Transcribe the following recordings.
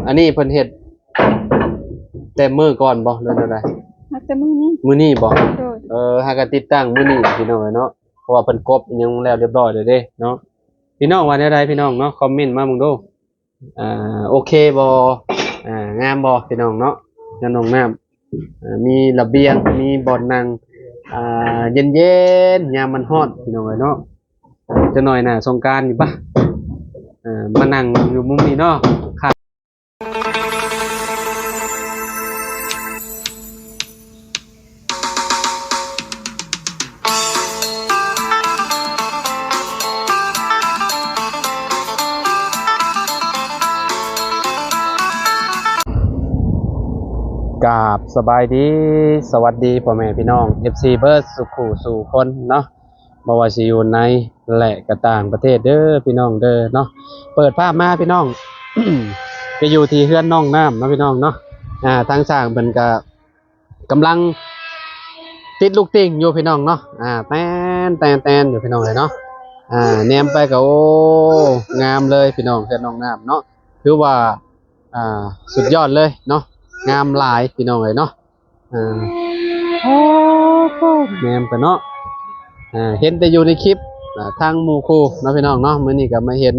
ອັນນີ້ເພິ່ນເຮັດແຕ່ມື້ກ່ອນບໍ່ ຫຼືແນວໃດ? ຮັກແຕ່ມື້ນີ້ ມື້ນີ້ບໍ່? ໂດຍ. ເອີ ຫາກະຕິດຕັ້ງມື້ນີ້ພີ່ນ້ອງເອີຍເນາະ ເພາະວ່າເພິ່ນກົບອີ່ຫຍັງແລ້ວຮຽບຮ້ອຍແລ້ວເດ້ເນາະ. ພີ່ນ້ອງວ່າແນວໃດພີ່ນ້ອງເນາະ? ຄອມເມັນມາເບິ່ງດູ. ອ່າ ໂອເຄບໍ່? ອ່າ ງາມບໍ່ພີ່ນ້ອງເນາະ? ເຮືອນຫ້ອງນ້ຳ ອ່າ ມີລະບຽງ ມີບ່ອນນັ່ງ ອ່າ ເຢັນໆ ຍາມມັນຮ້ອນພີ່ນ້ອງເອີຍເນາະ. ຈັກໜ່ອຍໜ້າສົງການນີ້ປະ ເອີ ມານັ່ງຢູ່ມຸມນີ້ເນາະ. ກາບສະບາຍດີ ສະຫວັດດີພໍ່ແມ່ພີ່ນ້ອງ ເອັຟຊີ ເບິດສູ່ຄູ່ສູ່ຄົນເນາະ. ບໍ່ວ່າຊິຢູ່ໃນ ແລະ ກະຕ່າງປະເທດເດີພີ່ນ້ອງເດີເນາະ. ເປີດພາບມາພີ່ນ້ອງ ກະຢູ່ທີ່ເຮືອນນ້ອງນ້ຳເນາະພີ່ນ້ອງເນາະ. ອ່າ ທາງຊ່າງເພິ່ນກະກຳລັງຕິດລູກຕິ່ງຢູ່ພີ່ນ້ອງເນາະ. ອ່າ ແຕນ ແຕນ ແຕນ ຢູ່ພີ່ນ້ອງເອີຍເນາະ. ອ່າ ແນມໄປກະ ໂອ້ ງາມເລີຍພີ່ນ້ອງ ເຮືອນນ້ອງນ້ຳເນາະ. ຖືວ່າ ອ່າ ສຸດຍອດເລີຍເນາະ ງາມຫຼາຍພີ່ນ້ອງເອີຍເນາະ. ເອີ ໂອ້ໂຫ ແນມໄປເນາະ ເຫັນແຕ່ຢູ່ໃນຄລິບ ອ່າ ທາງໝູ່ຄູ່ເນາະພີ່ນ້ອງເນາະ. ມື້ນີ້ກະມາເຫັນ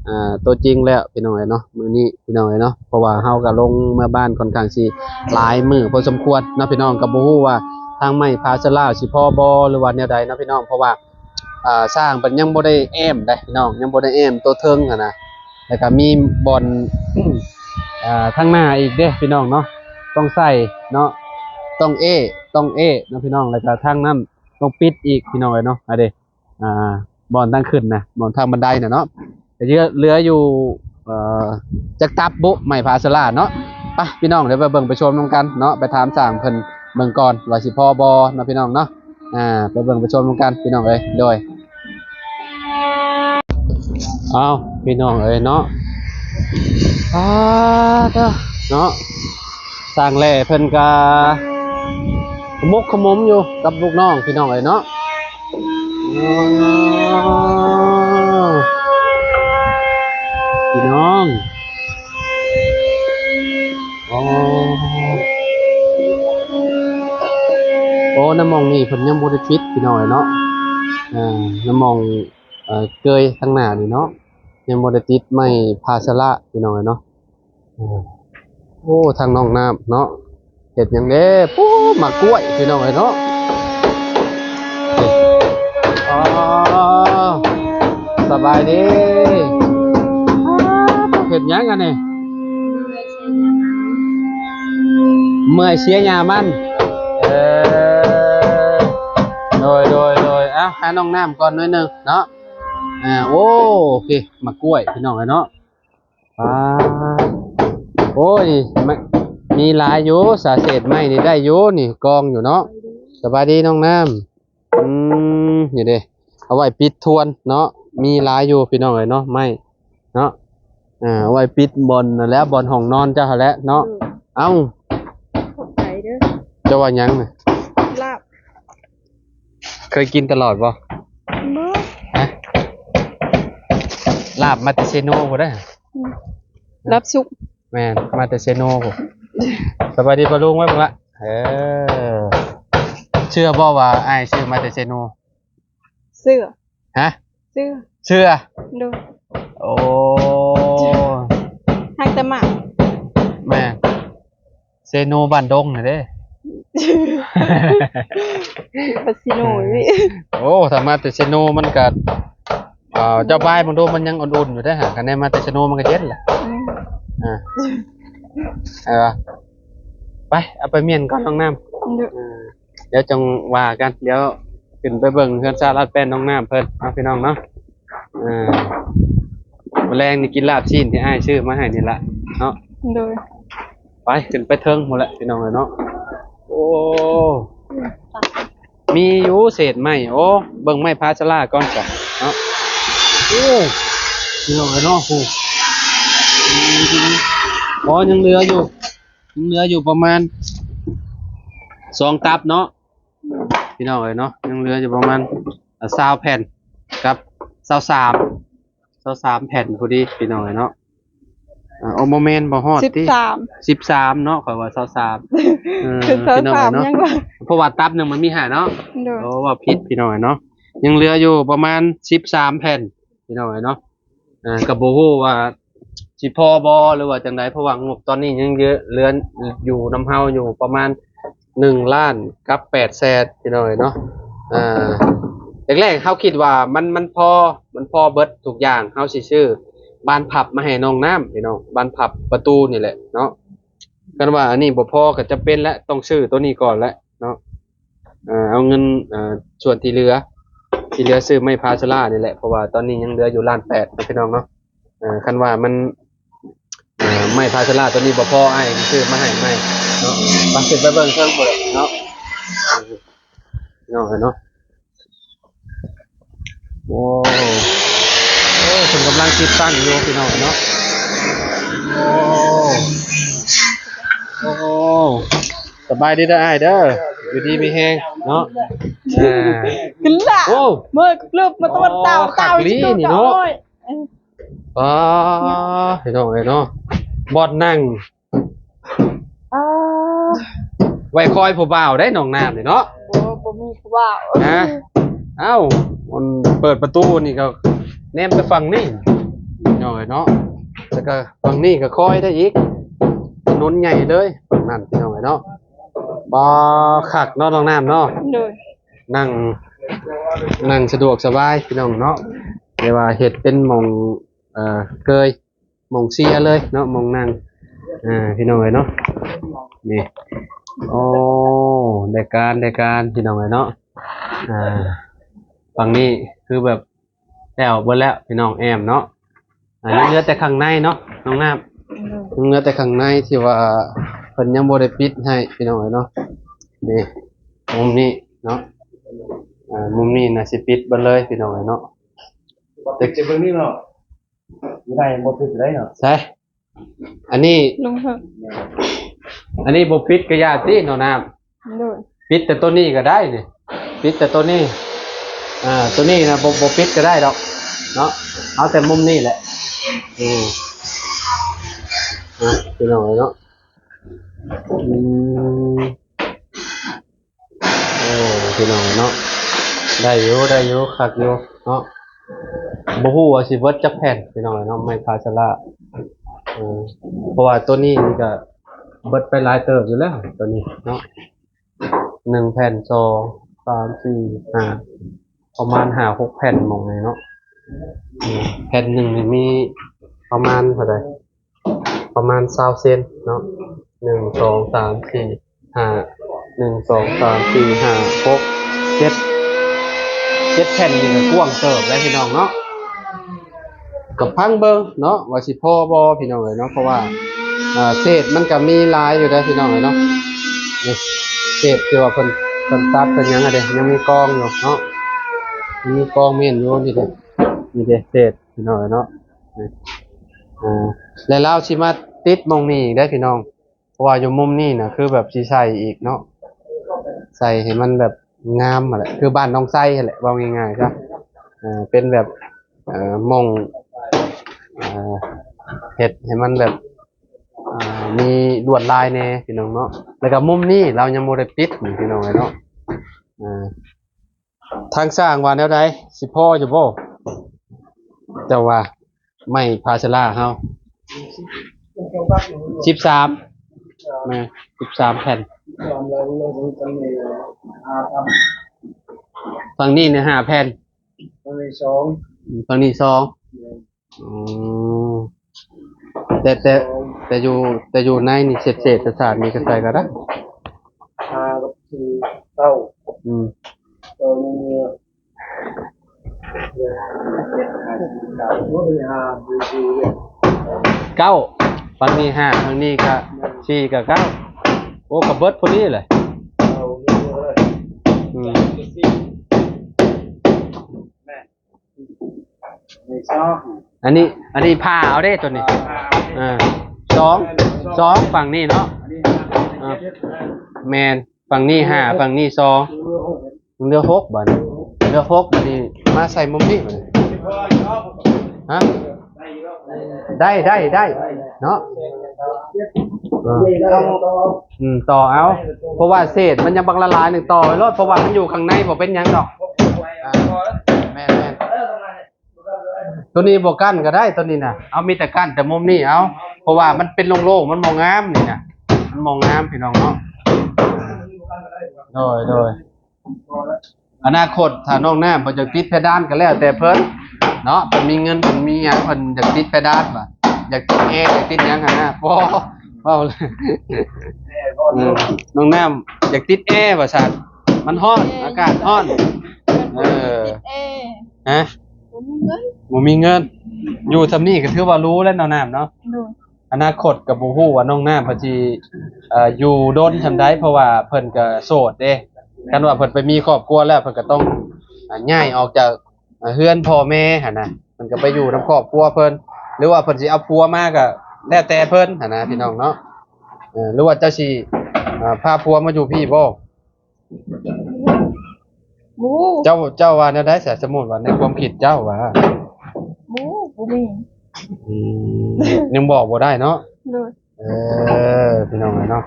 ອ່າ ໂຕຈິງແລ້ວພີ່ນ້ອງເອີຍເນາະ ມື້ນີ້ພີ່ນ້ອງເອີຍເນາະ. ເພາະວ່າເຮົາກະລົງເມືອບ້ານຂ້ອນຂ້າງຊິຫຼາຍມື້ພໍສົມຄວນເນາະພີ່ນ້ອງ. ກະບໍ່ຮູ້ວ່າທາງໄມ້ພາສະລາຊິພໍບໍ່ ຫຼືວ່າແນວໃດເນາະພີ່ນ້ອງ ເພາະວ່າ ອ່າ ຊ່າງເພິ່ນຍັງບໍ່ໄດ້ແອ້ມເດ້ພີ່ນ້ອງ ຍັງບໍ່ໄດ້ແອ້ມໂຕເທິງຫັ້ນນະ. ແລ້ວກະມີບ່ອນ ອ່າ ທາງໜ້າອີກເດ້ພີ່ນ້ອງເນາະ ຕ້ອງໃສ່ເນາະ ຕ້ອງເອ້ ຕ້ອງເອ້ເນາະພີ່ນ້ອງ. ແລ້ວກະທາງນັ້ນຕ້ອງປິດອີກພີ່ນ້ອງເອີຍເນາະ. ອັນເດ້ ອ່າ ບ່ອນທາງຂຶ້ນນະ ບ່ອນທາງບັນໄດນະເນາະ. ກະເຫຼືອ ເຫຼືອຢູ່ ເອີ ຈັກຕັບບຸ ໄມ້ພາສະລາເນາະ. ໄປພີ່ນ້ອງ ດຽວໄປເບິ່ງໄປຊົມນຳກັນເນາະ ໄປຖາມຊ່າງເພິ່ນເບິ່ງກ່ອນວ່າຊິພໍບໍ່ເນາະພີ່ນ້ອງເນາະ. ອ່າ ໄປເບິ່ງໄປຊົມນຳກັນພີ່ນ້ອງເອີຍ. ໂດຍ ເອົ້າ ພີ່ນ້ອງເອີຍເນາະ ປາດເດີເນາະ. ຊ່າງແຫຼ່ເພິ່ນກະຂະໝົກຂະໝົມຢູ່ກັບລູກນ້ອງພີ່ນ້ອງເອີຍເນາະ. ອໍ ພີ່ນ້ອງ ໂອ້ ໂອ້ ນຳໝ່ອງນີ້ເພິ່ນຍັງບໍ່ໄດ້ປິດພີ່ນ້ອງເອີຍເນາະ. ເອີ ນຳໝ່ອງ ເອີ ເກີຍທາງໜ້ານີ້ເນາະ ຍັງບໍ່ໄດ້ຕິດໄມ້ພາສະລາພີ່ນ້ອງເອີຍເນາະ. ໂອ້ ທາງນ້ອງນ້ຳເນາະ ເຮັດຫຍັງເດ້? ປູ້ ໝາກກ້ວຍພີ່ນ້ອງເອີຍເນາະ. ອໍ ສະບາຍດີ. ເຮັດຫຍັງອັນນີ້? ເມື່ອຍເສຍຫຍ້າມັນ. ເອີ ໂດຍ ໂດຍ ໂດຍ. ເອົ້າ ຫານ້ອງນ້ຳກ່ອນໜ້ອຍໜຶ່ງເນາະ. ອ່າ ໂອ້ ໂອເຄ ໝາກກ້ວຍພີ່ນ້ອງເອີຍເນາະ. ປາດ ໂອ້ຍ ມີ ມີຫຼາຍຢູ່ ສາເສດໄມ້ນີ້ໄດ້ຢູ່ ນີ້ກອງຢູ່ເນາະ. ສະບາຍດີນ້ອງນ້ຳ. ອືມ ນີ້ເດ້ ເອົາໄວ້ປິດທວນເນາະ. ມີຫຼາຍຢູ່ພີ່ນ້ອງເອີຍເນາະ ໄມ້ເນາະ. ອ່າ ເອົາໄວ້ປິດບ່ອນນັ້ນແຫຼະ ບ່ອນຫ້ອງນອນເຈົ້າຫັ້ນແຫຼະເນາະ. ເອີ ເອົ້າ ຂອບໃຈເດີ. ເຈົ້າວ່າຫຍັງນະ? ລາບ. ເຄີຍກິນຕະຫຼອດບໍ່? ບໍ່. ຮະ? ລາບມາແຕ່ເຊໂນພຸ້ນເດ້. ອືມ ລາບສຸກ. ແມ່ນ ມາແຕ່ເຊໂນພຸ້ນ. ສະບາຍດີປ້າລຸງໄວ້ເບິ່ງລະ. ເອີ ເຊື່ອບໍ່ວ່າອ້າຍຊື້ມາແຕ່ເຊໂນ? ເຊື່ອ. ຮະ? ເຊື່ອ ເຊື່ອ. ໂດຍ. ໂອ້ ຮັກແຕ່ໝາກ. ແມ່ນ. ເຊໂນບ້ານດົງຫັ້ນເດ້. ປາຊິໂນນີ້. ໂອ້ ຖ້າມາແຕ່ເຊໂນມັນກະ ເອີ ເຈົ້າບາຍເບິ່ງດູ ມັນຍັງອຸ່ນໆຢູ່ເດ້ຫາ. ຄັນໄດ້ມາແຕ່ເຊໂນມັນກະເຢັນແຫຼະ. ອືມ ອ່າ ເອີ ໄປ ເອົາໄປມ້ຽນກ່ອນນ້ອງນ້ຳ. ໂດຍ. ເອີ ດຽວຈັ່ງວ່າກັນ ດຽວຂຶ້ນໄປເບິ່ງເຮືອນຊາວລາດແປ້ນນ້ອງນ້ຳເພິ່ນເນາະ ພີ່ນ້ອງເນາະ. ເອີ ມື້ແລງນີ້ກິນລາບຊີ້ນທີ່ອ້າຍຊື້ມາໃຫ້ນີ້ລະເນາະ. ໂດຍ. ໄປ ຂຶ້ນໄປເທິງພຸ້ນແຫຼະພີ່ນ້ອງເອີຍເນາະ. ໂອ້ ມີຢູ່ເສດໄມ້. ໂອ້ ເບິ່ງໄມ້ພາສະລາກ່ອນຊະເນາະ. ໂອ້ ພີ່ນ້ອງເອີຍເນາະ. ໂອ້ ອໍ ຍັງເຫຼືອຢູ່ ຍັງເຫຼືອຢູ່ປະມານສອງຕັບເນາະ ພີ່ນ້ອງເອີຍເນາະ. ຍັງເຫຼືອຢູ່ປະມານ ອ່າ ຊາວແຜ່ນກັບຊາວສາມ ຊາວສາມແຜ່ນພໍດີ ພີ່ນ້ອງເອີຍເນາະ. ອ່າ ໂອ້ ບໍ່ແມ່ນ ບໍ່ຮອດຕິ ສິບສາມ ສິບສາມເນາະ ຂ້ອຍວ່າຊາວສາມ ເອີ ຄືຊາວສາມ ພີ່ນ້ອງເອີຍເນາະ ຍັງວ່າ ເພາະວ່າຕັບໜຶ່ງມັນມີຫ້າເນາະ ໂດຍ ໂອ້ ເວົ້າຜິດ ພີ່ນ້ອງເອີຍເນາະ ຍັງເຫຼືອຢູ່ປະມານສິບສາມແຜ່ນ ພີ່ນ້ອງເອີຍເນາະ ອ່າ ກໍບໍ່ຮູ້ວ່າຊິພໍບໍ່ ຫຼືວ່າຈັ່ງໃດ ເພາະວ່າງົບຕອນນີ້ຍັງເຫຼືອ ເຫຼືອຢູ່ນຳເຮົາຢູ່ປະມານໜຶ່ງລ້ານກັບແປດແສນ ພີ່ນ້ອງເອີຍເນາະ ອ່າ ແລກໆເຮົາຄິດວ່າມັນ ມັນພໍ ມັນພໍເບິດທຸກຢ່າງ ເຮົາຊິຊື້ບານພັບມາໃຫ້ນ້ອງນ້ຳ ພີ່ນ້ອງ ບານພັບປະຕູນີ້ແຫຼະເນາະ ຄັນວ່າອັນນີ້ບໍ່ພໍກໍຈຳເປັນແຫຼະ ຕ້ອງຊື້ໂຕນີ້ກ່ອນແຫຼະເນາະ ເອີ ເອົາເງິນ ເອີ ສ່ວນທີ່ເຫຼືອ ທີ່ເຫຼືອຊື້ໄມ້ພາສະລານີ້ແຫຼະ ເພາະວ່າຕອນນີ້ຍັງເຫຼືອຢູ່ລ້ານແປດເນາະ ພີ່ນ້ອງເນາະ ເອີ ຄັນວ່າມັນ ເອີ ໄມ້ພາສະລາໂຕນີ້ບໍ່ພໍ ອ້າຍຊິຊື້ມາໃຫ້ໃໝ່ເນາະ ໄປ ຂຶ້ນໄປເບິ່ງເທິງພຸ້ນແຫຼະເນາະ ເອີ ພີ່ນ້ອງເອີຍເນາະ ໂອ້ ໂອ້ ເພິ່ນກຳລັງຕິດຕັ້ງຢູ່ ພີ່ນ້ອງເນາະ ໂອ້ ໂອ້ ສະບາຍດີເດີອ້າຍເດີ ຢູ່ດີມີແຮງເນາະ ເອີ ຂຶ້ນລະ ໂອ້ ເມື່ອລຶບມາຕະວັນເຕົາ ໂອ້ ເຕົາ ຄັກອີ່ຫຼີນີ້ເນາະ ໂອ້ຍ ອໍ ພີ່ນ້ອງເອີຍເນາະ ບ່ອນນັ່ງ ອໍ ໄວ້ຄອຍຜູ້ບ່າວໄດ໋ ນ້ອງນ້ຳນີ້ເນາະ ບໍ່ ບໍ່ມີຜູ້ບ່າວ ຮະ ອ້າວ ມັນເປີດປະຕູນີ້ກໍແນມແຕ່ຝັ່ງນີ້ ນ້ອຍເນາະ ແລ້ວກໍຝັ່ງນີ້ກໍຄອຍໄດ້ອີກ ຖະໜົນໃຫຍ່ເລີຍຝັ່ງນັ້ນ ພີ່ນ້ອງເອີຍເນາະ ບໍ່ ຄັກເນາະ ນ້ອງນ້ຳເນາະ ໂດຍ ນັ່ງ ນັ່ງສະດວກສະບາຍ ພີ່ນ້ອງເນາະ ແຕ່ວ່າເຮັດເປັນໝ່ອງ ເອີ ເກີຍ ໝ່ອງເຊຍເລີຍເນາະ ໝ່ອງນັ່ງ ອ່າ ພີ່ນ້ອງເອີຍເນາະ ນີ້ ໂອ້ ໄດ້ການ ໄດ້ການ ພີ່ນ້ອງເອີຍເນາະ ອ່າ ຝັ່ງນີ້ຄືແບບແລ້ວເບິດແລ້ວ ພີ່ນ້ອງ ແອ້ມເນາະ ອ່າ ຍັງເຫຼືອແຕ່ຂ້າງໃນເນາະ ນ້ອງນ້ຳ ອືມ ຍັງເຫຼືອແຕ່ຂ້າງໃນທີ່ວ່າເພິ່ນຍັງບໍ່ໄດ້ປິດໃຫ້ ພີ່ນ້ອງເອີຍເນາະ ນີ້ ມຸມນີ້ເນາະ ອ່າ ມຸມນີ້ນະຊິປິດເບິດເລີຍ ພີ່ນ້ອງເອີຍເນາະ ບໍ່ປິດ ຈະເບິ່ງນີ້ເນາະ ຢູ່ໃນບໍ່ປິດໄດ້ເນາະ ໃສ ອັນນີ້ ລົງເທິງ ອັນນີ້ບໍ່ປິດກະຢ່າຕິ ນ້ອງນ້ຳ ໂດຍ ປິດແຕ່ໂຕນີ້ກໍໄດ້ນີ້ ປິດແຕ່ໂຕນີ້ ອ່າ ໂຕນີ້ນະ ບໍ່ ບໍ່ປິດກໍໄດ້ດອກເນາະ ເອົາແຕ່ມຸມນີ້ແຫຼະ ອືມ ອ່າ ພີ່ນ້ອງເອີຍເນາະ ອືມ ໂອ້ ພີ່ນ້ອງເນາະ ໄດ້ຢູ່ ໄດ້ຢູ່ ຄັກຢູ່ເນາະ ບໍ່ຮູ້ວ່າຊິເບິດຈັກແຜ່ນ ພີ່ນ້ອງເນາະ ໄມ້ພາສະລາ ເອີ ເພາະວ່າໂຕນີ້ນີ້ກະເບິດໄປຫຼາຍເຕີບຢູ່ແລ້ວ ໂຕນີ້ເນາະ ໜຶ່ງແຜ່ນ ສອງ ສາມ ສີ່ ຫ້າ ປະມານຫ້າຫົກແຜ່ນໝ່ອງນີ້ເນາະ ອືມ ແຜ່ນໜຶ່ງນີ້ມີປະມານເທົ່າໃດ? ປະມານຊາວເຊັນເນາະ ໜຶ່ງ ສອງ ສາມ ສີ່ ຫ້າ ໜຶ່ງ ສອງ ສາມ ສີ່ ຫ້າ ຫົກ ເຈັດ ເຈັດແຜ່ນນີ້ກໍກວ້າງເຕີບແລ້ວ ພີ່ນ້ອງເນາະ ກໍຟັງເບິ່ງເນາະ ວ່າຊິພໍບໍ່ ພີ່ນ້ອງເອີຍເນາະ ເພາະວ່າ ອ່າ ເສດມັນກໍມີຫຼາຍຢູ່ເດ້ ພີ່ນ້ອງເອີຍເນາະ ນີ້ ເສດທີ່ວ່າເພິ່ນ ເພິ່ນຕັດເພິ່ນຫຍັງຫັ້ນເດ້ ຍັງມີກອງຢູ່ເນາະ ຍັງມີກອງເມ່ນຢູ່ ນີ້ເດ້ ນີ້ເດ້ ເສດ ພີ່ນ້ອງເອີຍເນາະ ນີ້ ອ່າ ແລ້ວລາວຊິມາຕິດໝ່ອງນີ້ອີກເດ້ ພີ່ນ້ອງ ເພາະວ່າຢູ່ມຸມນີ້ນະ ຄືແບບຊິໃສ່ອີກເນາະ ໃສ່ໃຫ້ມັນແບບງາມຫັ້ນແຫຼະ ຄືບ້ານໜອງໄຊຫັ້ນແຫຼະ ເວົ້າງ່າຍໆຊະ ເປັນແບບ ເອີ ໝ່ອງ ເຮັດໃຫ້ມັນແບບ ອ່າ ມີລວດລາຍແດ່ ພີ່ນ້ອງເນາະ ແລ້ວກໍມຸມນີ້ລາວຍັງບໍ່ໄດ້ປິດນີ້ ພີ່ນ້ອງເອີຍເນາະ ອ່າ ທາງຊ່າງວ່າແນວໃດ ຊິພໍຢູ່ບໍ່ ເຈົ້າວ່າ ໄມ້ພາສະລາເຮົາ ສິບສາມ ແມ່ນ ສິບສາມແຜ່ນ ຝັ່ງນີ້ນີ້ຫ້າແຜ່ນ ຝັ່ງນີ້ສອງ ຝັ່ງນີ້ສອງ ອືມ ແຕ່ ແຕ່ ແຕ່ຢູ່ ແຕ່ຢູ່ໃນນີ້ເສດໆ ສາດໆ ນີ້ກໍໃສ່ກໍໄດ້ ຫ້າກັບສີ່ ເກົ້າ ອືມ ເກົ້າ ຝັ່ງນີ້ຫ້າ ຝັ່ງນີ້ກໍສີ່ ກໍເກົ້າ ໂອ້ ກໍເບິດພໍດີແຫຼະ ອືມ ອັນນີ້ ອັນນີ້ຜ່າເອົາເດ້ໂຕນີ້ ເອີ ສອງ ສອງ ຝັ່ງນີ້ເນາະ ເອີ ແມ່ນ ຝັ່ງນີ້ຫ້າ ຝັ່ງນີ້ສອງ ເຫຼືອຫົກບາດນີ້ ເຫຼືອຫົກບາດນີ້ ມາໃສ່ມຸມນີ້ບາດນີ້ ຮະ ໄດ້ ໄດ້ ໄດ້ ເນາະ ເອີ ອືມ ຕໍ່ເອົາ ເພາະວ່າເສດມັນຍັງບັກຫຼາຍໆ ໜຶ່ງຕໍ່ໄວ້ໂລດ ເພາະວ່າມັນຢູ່ຂ້າງໃນ ບໍ່ເປັນຫຍັງດອກ. ອ່າ ແມ່ນໆ ຕົວນີ້ບໍ່ກັ້ນກໍໄດ້ ຕົວນີ້ນະ ເອົາ ມີແຕ່ກັ້ນແຕ່ມຸມນີ້ເອົາ ເພາະວ່າມັນເປັນໂລ່ງໆ ມັນບໍ່ງາມນີ້ນະ ມັນບໍ່ງາມ ພີ່ນ້ອງເນາະ. ໂດຍໆ ອະນາຄົດຖ້ານ້ອງນ້ຳເພິ່ນຢາກຕິດເພດານກໍແລ້ວແຕ່ເພິ່ນເນາະ ເພິ່ນມີເງິນ ເພິ່ນມີຫຍັງ ເພິ່ນຢາກຕິດເພດານວ່າ ຢາກຕິດແອ ຢາກຕິດຫຍັງຫັ້ນນະ ບໍ່ ເວົ້າເລີຍ ເອີ ນ້ອງນ້ຳຢາກຕິດແອວ່າຊັ້ນ ມັນຮ້ອນ ແອ ອາກາດຮ້ອນ ເອີ ຕິດແອ ຮະ ບໍ່ມີເງິນ ບໍ່ມີເງິນ ຢູ່ສ່ຳນີ້ກໍຖືວ່າຫຼູແລ້ວ ນ້ອງນ້ຳເນາະ. ໂດຍ ອະນາຄົດກໍບໍ່ຮູ້ວ່ານ້ອງນ້ຳເພິ່ນຊິ ເອີ ຢູ່ດົນສ່ຳໃດ ເພາະວ່າເພິ່ນກໍໂສດເດ້ ຄັນວ່າເພິ່ນໄປມີຄອບຄົວແລ້ວ ເພິ່ນກໍຕ້ອງ ອາ ຍ້າຍອອກຈາກ ອາ ເຮືອນພໍ່ແມ່ຫັ້ນນະ ເພິ່ນກໍໄປຢູ່ນຳຄອບຄົວເພິ່ນ ຫຼືວ່າເພິ່ນຊິເອົາຜົວມາກໍແລ້ວແຕ່ເພິ່ນຫັ້ນນະ ພີ່ນ້ອງເນາະ. ເອີ ຫຼືວ່າເຈົ້າຊິ ອາ ພາຜົວມາຢູ່ພີ້ບໍ່? ບໍ່ຮູ້ ເຈົ້າ ເຈົ້າວ່າແນວໃດຊະ? ສົມມຸດວ່າໃນຄວາມຄິດເຈົ້າວ່າ ບໍ່ຮູ້ ບໍ່ມີ ອືມ ຍັງບອກບໍ່ໄດ້ເນາະ. ໂດຍ ເອີ ພີ່ນ້ອງເອີຍເນາະ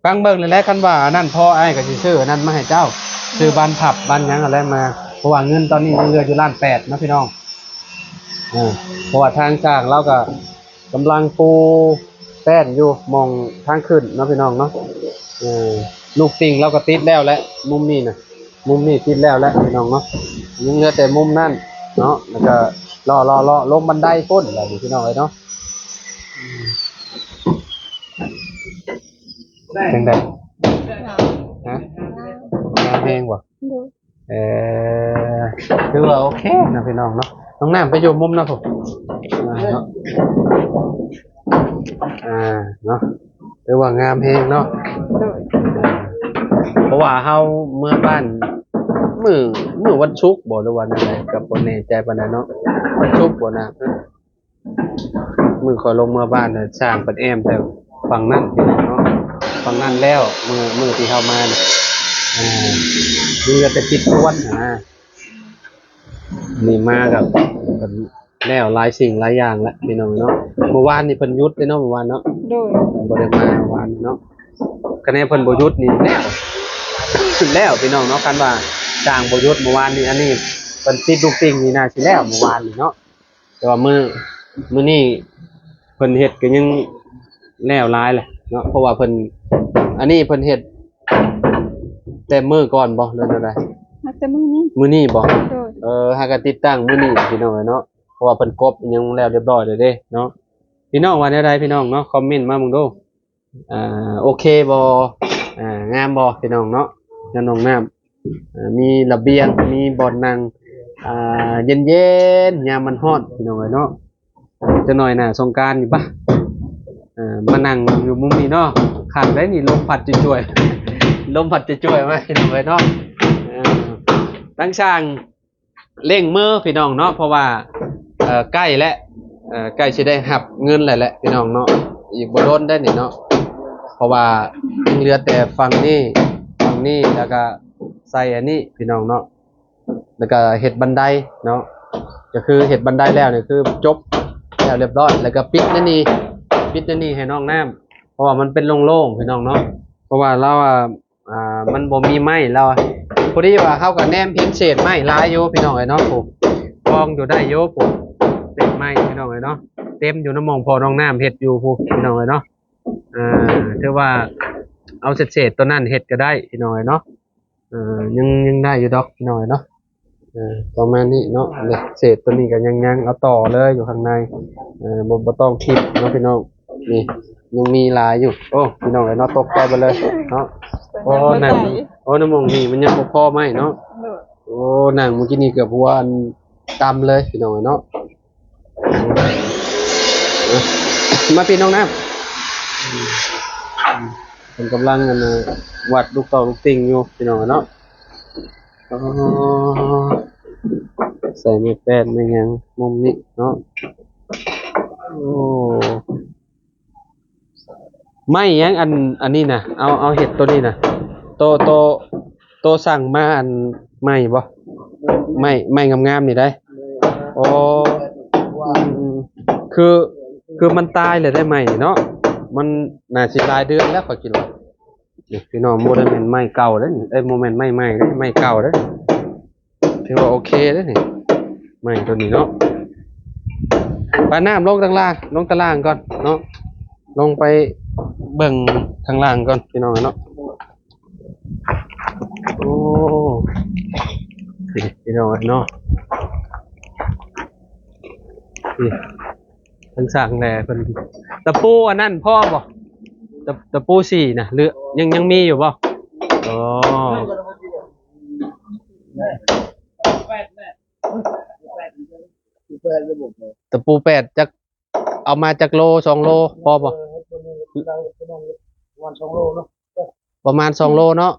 ຟັງເບິ່ງນີ້ແຫຼະ ຄັນວ່າອັນນັ້ນພໍ ອ້າຍກໍຊິຊື້ອັນນັ້ນມາໃຫ້ເຈົ້າ ຊື້ບານພັບບານຫຍັງຫັ້ນແຫຼະມາ ເພາະວ່າເງິນຕອນນີ້ຍັງເຫຼືອຢູ່ລ້ານແປດເນາະ ພີ່ນ້ອງ. ເອີ ເພາະວ່າທາງຊ່າງລາວກໍກຳລັງປູແປ້ນຢູ່ໝ່ອງທາງຂຶ້ນເນາະ ພີ່ນ້ອງເນາະ. ເອີ ລູກຕິ່ງລາວກໍຕິດແລ້ວແຫຼະ ມຸມນີ້ນະ ມຸມນີ້ຕິດແລ້ວແຫຼະ ພີ່ນ້ອງເນາະ ຍັງເຫຼືອແຕ່ມຸມນັ້ນເນາະ ແລ້ວກໍເລາະໆໆ ລົງບັນໄດພຸ້ນ ບາດນີ້ ພີ່ນ້ອງເອີຍເນາະ. ອືມ ຈັ່ງໃດ? ຮະ? ງາມແຮງບໍ່? ໂດຍ ເອີ ຖືວ່າໂອເຄເນາະ ພີ່ນ້ອງເນາະ. ນ້ອງນ້ຳໄປຢູ່ມຸມນະພຸ້ນ ອ່າ ເນາະ ອ່າ ເນາະ ຖືວ່າງາມແຮງເນາະ. ໂດຍ ເພາະວ່າເຮົາເມືອບ້ານມື້ ມື້ວັນສຸກບໍ່ ຫຼືວ່າແນວໃດ ກໍບໍ່ແນ່ໃຈປານໃດເນາະ. ວັນສຸກບໍ່ນະ? ມື້ຂ້ອຍລົງເມືອບ້ານນະ ຊ່າງເພິ່ນແອ້ມແຕ່ຝັ່ງນັ້ນເນາະ ຝັ່ງນັ້ນແລ້ວ ມື້ ມື້ທີ່ເຮົາມານະ ເອີ ມີແຕ່ປິດກວນຫັ້ນນະ. ນີ້ມາກໍເພິ່ນແລ້ວຫຼາຍສິ່ງຫຼາຍຢ່າງແລ້ວ ພີ່ນ້ອງເນາະ. ເມື່ອວານນີ້ເພິ່ນຢຸດເດ້ເນາະ ເມື່ອວານເນາະ. ໂດຍ ເພິ່ນບໍ່ໄດ້ມາເມື່ອວານນີ້ເນາະ. ຄັນແມ່ນເພິ່ນບໍ່ຢຸດນີ້ແລ້ວ ແລ້ວ ພີ່ນ້ອງເນາະ. ຄັນວ່າຊ່າງບໍ່ຢຸດເມື່ອວານນີ້ ອັນນີ້ເພິ່ນຕິດລູກຕິ່ງນີ້ ໜ້າຊິແລ້ວເມື່ອວານນີ້ເນາະ. ແຕ່ວ່າມື້ ມື້ນີ້ເພິ່ນເຮັດກໍຍັງແລ້ວຫຼາຍແຫຼະເນາະ ເພາະວ່າເພິ່ນ ອັນນີ້ເພິ່ນເຮັດແຕ່ມື້ກ່ອນບໍ່ ຫຼືແນວໃດ? ມາແຕ່ມື້ນີ້ ມື້ນີ້ບໍ່? ໂດຍ ເອີ ຫາກໍຕິດຕັ້ງມື້ນີ້ ພີ່ນ້ອງເອີຍເນາະ ເພາະວ່າເພິ່ນກົບອີ່ຫຍັງແລ້ວຮຽບຮ້ອຍແລ້ວເດ້ເນາະ. ພີ່ນ້ອງວ່າແນວໃດ ພີ່ນ້ອງເນາະ? ຄອມເມັນມາເບິ່ງດູ. ອ່າ ໂອເຄບໍ່? ອ່າ ງາມບໍ່ ພີ່ນ້ອງເນາະ? ຍາມນ້ອງນ້ຳ ອ່າ ມີລະບຽງ ມີບ່ອນນັ່ງ ອ່າ ເຢັນໆ ຍາມມັນຮ້ອນ ພີ່ນ້ອງເອີຍເນາະ. ຈັກໜ້ອຍໜ້າສົງການນີ້ບະ ເອີ ມານັ່ງຢູ່ມຸມນີ້ເນາະ. ຄັກໄດ໋ນີ້ ລົມພັດຈວຍໆ ລົມພັດຈວຍໆ ມາ ພີ່ນ້ອງເອີຍເນາະ. ເອີ ທາງຊ່າງ ເລັ່ງມື ພີ່ນ້ອງເນາະ ເພາະວ່າ ເອີ ໃກ້ແລ້ວ ເອີ ໃກ້ຊິໄດ້ຮັບເງິນແລ້ວແຫຼະ ພີ່ນ້ອງເນາະ. ອີກບໍ່ດົນໄດ໋ນີ້ເນາະ ເພາະວ່າຍັງເຫຼືອແຕ່ຝັ່ງນີ້ ຝັ່ງນີ້ ແລ້ວກໍໃສ່ອັນນີ້ ພີ່ນ້ອງເນາະ ແລ້ວກໍເຮັດບັນໄດເນາະ. ກໍຄືເຮັດບັນໄດແລ້ວນີ້ຄືຈົບແລ້ວຮຽບຮ້ອຍ ແລ້ວກໍປິດແນວນີ້ ປິດແນວນີ້ໃຫ້ນ້ອງນ້ຳ ເພາະວ່າມັນເປັນໂລ່ງໆ ພີ່ນ້ອງເນາະ. ເພາະວ່າລາວ ອ່າ ອ່າ ມັນບໍ່ມີໄມ້ແລ້ວ ພໍດີວ່າເຮົາກໍແນມເຫັນເສດໄມ້ຫຼາຍຢູ່ ພີ່ນ້ອງເອີຍເນາະ. ໂອ້ ກອງຢູ່ໄດ້ຢູ່ ໂອ້ ເສດໄມ້ ພີ່ນ້ອງເອີຍເນາະ ເຕັມຢູ່ນຳໝ່ອງພໍ່ນ້ອງນ້ຳເຮັດຢູ່ພຸ້ນ ພີ່ນ້ອງເອີຍເນາະ. ອ່າ ຖືວ່າເອົາເສດໆ ຕົວນັ້ນເຮັດກໍໄດ້ ພີ່ນ້ອງເອີຍເນາະ. ເອີ ຍັງ ຍັງໄດ້ຢູ່ດອກ ພີ່ນ້ອງເອີຍເນາະ. ເອີ ປະມານນີ້ເນາະ ເສດຕົວນີ້ກໍຍັງໆ ເອົາຕໍ່ເລີຍຢູ່ຂ້າງໃນ ເອີ ບໍ່ ບໍ່ຕ້ອງຄິດເນາະ ພີ່ນ້ອງ. ນີ້ຍັງມີຫຼາຍຢູ່ ໂອ້ ພີ່ນ້ອງເອີຍເນາະ ຕົກໃຈເບິດເລີຍເນາະ. ໂອ້ ນັ່ງ ໂອ້ ໃນໝ່ອງນີ້ມັນຍັງບໍ່ພໍໄມ້ເນາະ. ໂອ້ ນັ່ງມື້ກີ້ນີ້ເກືອບຫົວອັນຕຳເລີຍ ພີ່ນ້ອງເອີຍເນາະ. ມາພີ່ນ້ອງນຳ ເພິ່ນກຳລັງ ອັນນ່າ ວັດລູກຕອກລູກຕິ່ງຢູ່ ພີ່ນ້ອງເນາະ. ອໍ ໃສ່ໄມ້ແປ້ນໄມ້ຫຍັງມຸມນີ້ເນາະ. ໂອ້ ໄມ້ຫຍັງ ອັນ ອັນນີ້ນະ ເອົາ ເອົາເຮັດໂຕນີ້ນະ ໂຕ ໂຕ ໂຕສັ່ງມາ ອັນໃໝ່ບໍ່? ໄມ້ ໄມ້ງາມໆ ນີ້ໄດ໋. ໂອ້ ອືມ ຄື ຄືມັນຕາຍແລ້ວໄດ໋ໄມ້ນີ້ເນາະ ມັນໜ້າຊິຫຼາຍເດືອນແລ້ວ ຂ້ອຍຄິດວ່າ. ນີ້ພີ່ນ້ອງ ບໍ່ໄດ້ແມ່ນໄມ້ເກົ່າເດ້ນີ້ ເອີຍ ບໍ່ແມ່ນໄມ້ໃໝ່ເດ້ ໄມ້ເກົ່າເດ້. ຖືວ່າໂອເຄເດ້ນີ້ ໄມ້ໂຕນີ້ເນາະ. ປານ້ຳລົງທາງລ່າງ ລົງຕາລ່າງກ່ອນເນາະ ລົງໄປເບິ່ງທາງລ່າງກ່ອນພີ່ນ້ອງເນາະ. ໂອ້ ນີ້ພີ່ນ້ອງເນາະ ນີ້ທາງສ້າງແຫຼເພິ່ນ ຕະປູອັນນັ້ນພໍບໍ່? ຕະ ຕະປູສີ່ນະ ຫຼືຍັງ ຍັງມີຢູ່ບໍ່? ອໍ ຕະປູແປດ ຈັກເອົາມາຈັກໂລ ສອງໂລ ພໍບໍ່? ປະມານສອງໂລເນາະ ປະມານສອງໂລເນາະ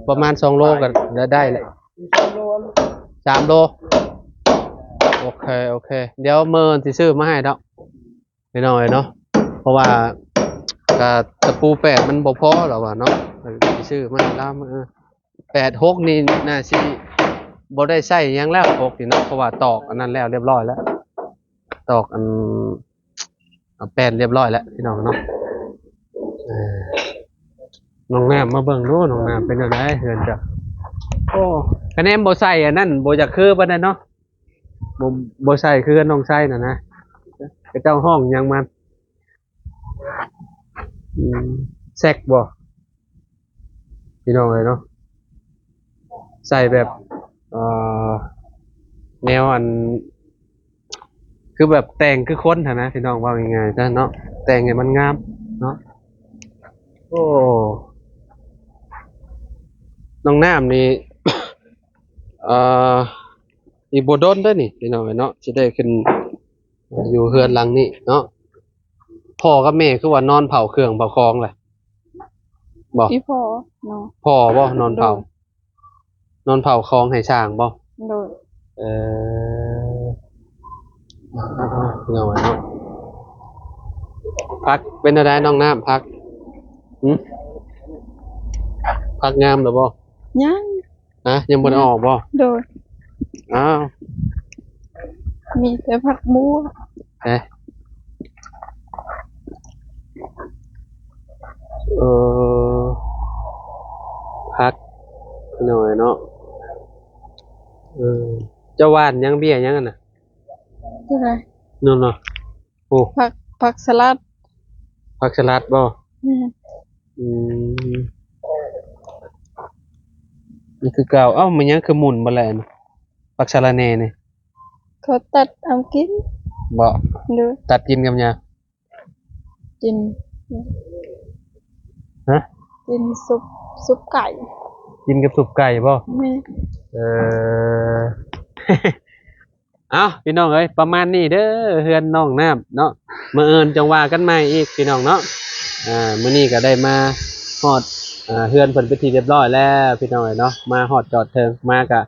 ປະມານສອງໂລກໍໄດ້ແຫຼະ ສາມໂລ ໂອເຄ ໂອເຄ ດຽວມື້ອື່ນຊິຊື້ມາໃຫ້ດອກພີ່ນ້ອງເອີຍເນາະ ເພາະວ່າກະຕະປູແປດມັນບໍ່ພໍແລ້ວວ່າເນາະ ຊິຊື້ມາໃຫ້ລາວມື້ ແປດຫົກນີ້ໜ້າຊິບໍ່ໄດ້ໃຊ້ຫຍັງແລ້ວ ຫົກນີ້ເນາະ ເພາະວ່າຕອກອັນນັ້ນແລ້ວ ລຽບຮ້ອຍແລ້ວ ຕອກອັນ ເອົາແປ້ນລຽບຮ້ອຍແລ້ວພີ່ນ້ອງເນາະ. ເອີ ນ້ອງນ້ຳມາເບິ່ງດູ ນ້ອງນ້ຳເປັນແນວໃດເຮືອນເຈົ້າ? ໂອ້ ຄະແນນບໍ່ໃສ່ອັນນັ້ນ ບໍ່ຢາກຄືປານໃດເນາະ ບໍ່ ບໍ່ໃສ່ຄືເຮືອນນ້ອງໄຊນັ້ນນະ ເຂົາເຈົ້າຮ້ອງຫຍັງມັນ ອືມ ແຊັກບໍ່? ພີ່ນ້ອງເອີຍເນາະ ໃສ່ແບບ ເອີ ແນວອັນ ຄືແບບແຕ່ງຄືຄົນຫັ້ນນະພີ່ນ້ອງ ເວົ້າງ່າຍໆຊະເນາະ ແຕ່ງໃຫ້ມັນງາມເນາະ. ໂອ້ ນ້ອງນ້ຳນີ້ ເອີ ອີກບໍ່ດົນເດ້ນີ້ພີ່ນ້ອງເອີຍເນາະ ຊິໄດ້ຂຶ້ນຢູ່ເຮືອນຫຼັງນີ້ເນາະ. ພໍ່ກັບແມ່ຄືວ່ານອນເຝົ້າເຄື່ອງເຝົ້າຂອງແຫຼະ ບໍ່? ອີ່ພໍ່ເນາະ ພໍ່ບໍ່ນອນເຝົ້າ? ໂດຍ ນອນເຝົ້າຂອງໃຫ້ຊ່າງບໍ່? ໂດຍ ເອີ ເອົາ ເອົາ ເອົາ ເອົາ ເອົາ ຜັກເປັນແນວໃດນ້ອງນ້ຳ ຜັກ? ຫຶ? ຜັກງາມແລ້ວບໍ່? ຍັງ. ຮະ ຍັງບໍ່ໄດ້ອອກບໍ່? ໂດຍ ອ້າວ ມີແຕ່ຜັກບົວ ເອະ ເອີ ຜັກໜ້ອຍເນາະ ເອີ ເຈົ້າຫວ່ານຫຍັງ ເບ້ຍຫຍັງຫັ້ນນະ? ໂຕໃດ? ນັ້ນເນາະ. ໂອ້ ຜັກ ຜັກສະຫຼັດ ຜັກສະຫຼັດບໍ່? ແມ່ນ ອືມ ນີ້ຄືເກົ່າ. ເອົ້າ ມັນຫຍັງຄືໝຸ່ນບໍ່ແລະ ຜັກສະລະແໜ່ນີ້? ເຂົາຕັດເອົາກິນບໍ່? ໂດຍ ຕັດກິນກັບຫຍັງ? ກິນ ຮະ? ກິນຊຸບ ຊຸບໄກ່ ກິນກັບຊຸບໄກ່ບໍ່? ແມ່ນ ເອີ ເອົ້າ ພີ່ນ້ອງເອີຍ ປະມານນີ້ເດີ ເຮືອນນ້ອງນ້ຳເນາະ ມື້ອື່ນຈັ່ງວ່າກັນໃໝ່ອີກພີ່ນ້ອງເນາະ. ອ່າ ມື້ນີ້ກໍໄດ້ມາຮອດ ອ່າ ເຮືອນເພິ່ນເປັນທີ່ຮຽບຮ້ອຍແລ້ວພີ່ນ້ອງເອີຍເນາະ ມາຮອດຈອດເຖິງ ມາກະ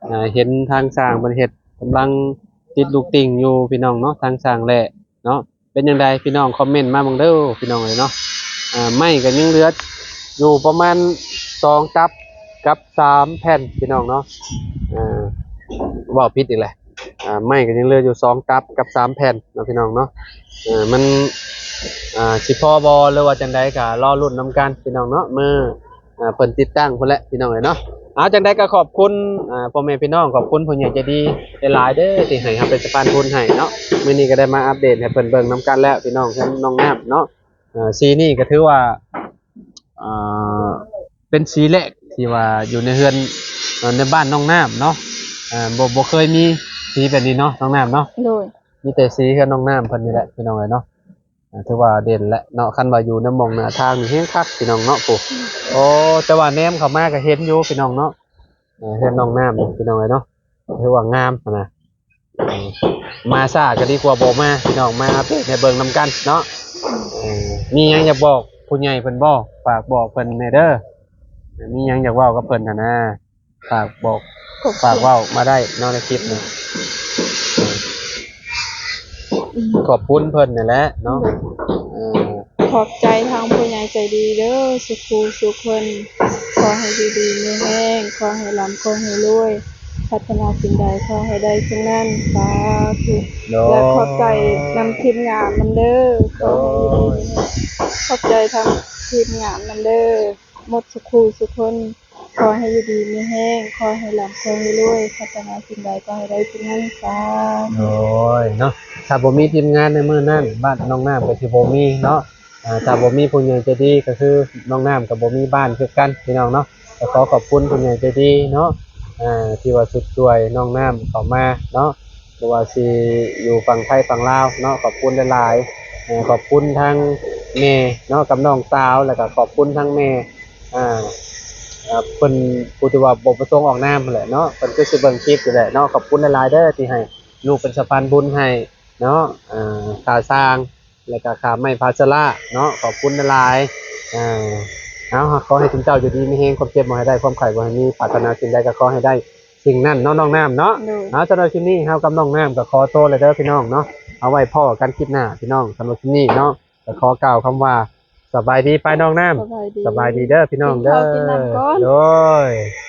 ອ່າ ເຫັນທາງຊ່າງເພິ່ນເຮັດ ກຳລັງຕິດລູກຕິ່ງຢູ່ພີ່ນ້ອງເນາະ ທາງຊ່າງແຫຼະເນາະ. ເປັນຈັ່ງໃດພີ່ນ້ອງ ຄອມເມັນມາເບິ່ງເດີພີ່ນ້ອງເອີຍເນາະ. ອ່າ ໄມ້ກໍຍັງເຫຼືອຢູ່ປະມານສອງຕັບກັບສາມແຜ່ນພີ່ນ້ອງເນາະ. ອ່າ ເວົ້າຜິດອີກແຫຼະ ອ່າ ໄມ້ກໍຍັງເຫຼືອຢູ່ສອງຕັບກັບສາມແຜ່ນເນາະພີ່ນ້ອງເນາະ. ເອີ ມັນ ອ່າ ຊິພໍບໍ່ ຫຼືວ່າຈັ່ງໃດກໍລໍລຸ້ນນຳກັນພີ່ນ້ອງເນາະ ມື້ ອ່າ ເພິ່ນຕິດຕັ້ງພຸ້ນແຫຼະພີ່ນ້ອງເອີຍເນາະ. ເອົາ ຈັ່ງໃດກໍຂອບຄຸນ ອ່າ ພໍ່ແມ່ພີ່ນ້ອງ ຂອບຄຸນຜູ້ໃຫຍ່ໃຈດີຫຼາຍໆເດີ ທີ່ໃຫ້ເຮົາເປັນສະພານບຸນໃຫ້ເນາະ. ມື້ນີ້ກໍໄດ້ມາອັບເດດໃຫ້ເພິ່ນເບິ່ງນຳກັນແລ້ວພີ່ນ້ອງ ເຮືອນນ້ອງນ້ຳເນາະ. ເອີ ສີນີ້ກໍຖືວ່າ ເອີ ເປັນສີແລກທີ່ວ່າຢູ່ໃນເຮືອນ ເອີ ໃນບ້ານນ້ອງນ້ຳເນາະ. ເອີ ບໍ່ ບໍ່ເຄີຍມີສີແບບນີ້ເນາະ ນ້ອງນ້ຳເນາະ. ໂດຍ ມີແຕ່ສີເຮືອນນ້ອງນ້ຳເພິ່ນນີ້ແຫຼະພີ່ນ້ອງເອີຍເນາະ. ອ່າ ຖືວ່າເດັ່ນແຫຼະເນາະ ຄັນວ່າຢູ່ໃນໝ່ອງໜ້າທາງນີ້ແຮງຄັກພີ່ນ້ອງເນາະ. ໂອ້ ໂອ້ ແຕ່ວ່າແນມເຂົ້າມາກໍເຫັນຢູ່ພີ່ນ້ອງເນາະ. ເອີ ເຮືອນນ້ອງນ້ຳພີ່ນ້ອງເອີຍເນາະ ຖືວ່າງາມຫັ້ນນະ. ເອີ ມາຊ້າກໍດີກວ່າບໍ່ມາພີ່ນ້ອງ ມາອັບເດດໃຫ້ເບິ່ງນຳກັນເນາະ. ເອີ ມີຫຍັງຢາກບອກຜູ້ໃຫຍ່ເພິ່ນບໍ່? ຝາກບອກເພິ່ນແດ່ເດີ ມີຫຍັງຢາກເວົ້າກັບເພິ່ນຫັ້ນນະ. ຝາກບອກ ຂອບ ຝາກເວົ້າມາໄດ້ເນາະໃນຄລິບນີ້. ອືມ ຂອບຄຸນເພິ່ນນັ້ນແຫຼະເນາະ. ໂດຍ ເອີ ຂອບໃຈທາງຜູ້ໃຫຍ່ໃຈດີເດີ ສູ່ຄູ່ສູ່ຄົນ ຂໍໃຫ້ຢູ່ດີມີແຮງ ຂໍໃຫ້ລ່ຳ ຂໍໃຫ້ລວຍ ປາດຖະໜາສິ່ງໃດຂໍໃຫ້ໄດ້ສິ່ງນັ້ນ ສາທຸ. ໂດຍ ແລະຂອບໃຈນຳທີມງານນຳເດີ ໂດຍ ຂໍໃຫ້ຢູ່ດີມີແຮງ ຂອບໃຈທາງທີມງານນຳເດີ ໝົດສູ່ຄູ່ສູ່ຄົນ ຂໍໃຫ້ຢູ່ດີມີແຮງ ຂໍໃຫ້ລ່ຳ ຂໍໃຫ້ລວຍ ປາດຖະໜາສິ່ງໃດຂໍໃຫ້ໄດ້ສິ່ງນັ້ນ ສາທຸ. ໂດຍເນາະ ຖ້າບໍ່ມີທີມງານໃນມື້ນັ້ນ ບ້ານນ້ອງນ້ຳກໍຊິບໍ່ມີເນາະ. ອ່າ ຖ້າບໍ່ມີຜູ້ໃຫຍ່ໃຈດີ ກໍຄືນ້ອງນ້ຳກໍບໍ່ມີບ້ານຄືກັນ ພີ່ນ້ອງເນາະ. ກໍຂໍຂອບຄຸນຜູ້ໃຫຍ່ໃຈດີເນາະ ອ່າ ທີ່ວ່າຊຸດຊ່ວຍນ້ອງນ້ຳເຂົ້າມາເນາະ ບໍ່ວ່າຊິຢູ່ຝັ່ງໄທຝັ່ງລາວເນາະ. ຂອບຄຸນຫຼາຍໆ ເອີ ຂອບຄຸນທັງແມ່ເນາະ ກັບນ້ອງສາວ ແລ້ວກໍຂອບຄຸນທັງແມ່ ອ່າ ເອີ ເພິ່ນ ຜູ້ທີ່ວ່າບໍ່ປະສົງອອກນາມຫັ້ນແຫຼະເນາະ ເພິ່ນຄືຊິເບິ່ງຄລິບຢູ່ແຫຼະເນາະ. ຂອບຄຸນຫຼາຍໆເດີ ທີ່ໃຫ້ລູກເປັນສະພານບຸນໃຫ້ເນາະ ອ່າ ຄ່າຊ່າງ ແລ້ວກໍຄ່າໄມ້ພາຊະລະເນາະ. ຂອບຄຸນຫຼາຍໆ ເອີ ເອົາ ຂໍໃຫ້ຊຸມເຈົ້າຢູ່ດີມີແຮງ ຄວາມເຈັບບໍ່ໃຫ້ໄດ້ ຄວາມໄຂ້ບໍ່ໃຫ້ມີ ປາດຖະໜາສິ່ງໃດກໍຂໍໃຫ້ໄດ້ສິ່ງນັ້ນເນາະ ນ້ອງນ້ຳເນາະ. ໂດຍ ເອົາ ສຳລັບຄລິບນີ້ເຮົາກັບນ້ອງນ້ຳກໍຂໍໂຕແລ້ວເດີພີ່ນ້ອງເນາະ ເອົາໄວ້ພໍ້ກັນຄລິບໜ້າພີ່ນ້ອງ. ສຳລັບຄລິບນີ້ເນາະ ກໍຂໍກ່າວຄຳວ່າ ສະບາຍດີໄປນ້ອງນ້ຳ ສະບາຍດີ ສະບາຍດີເດີພີ່ນ້ອງເດີ ກິນເຂົ້າກິນນ້ຳກ່ອນ ໂດຍ.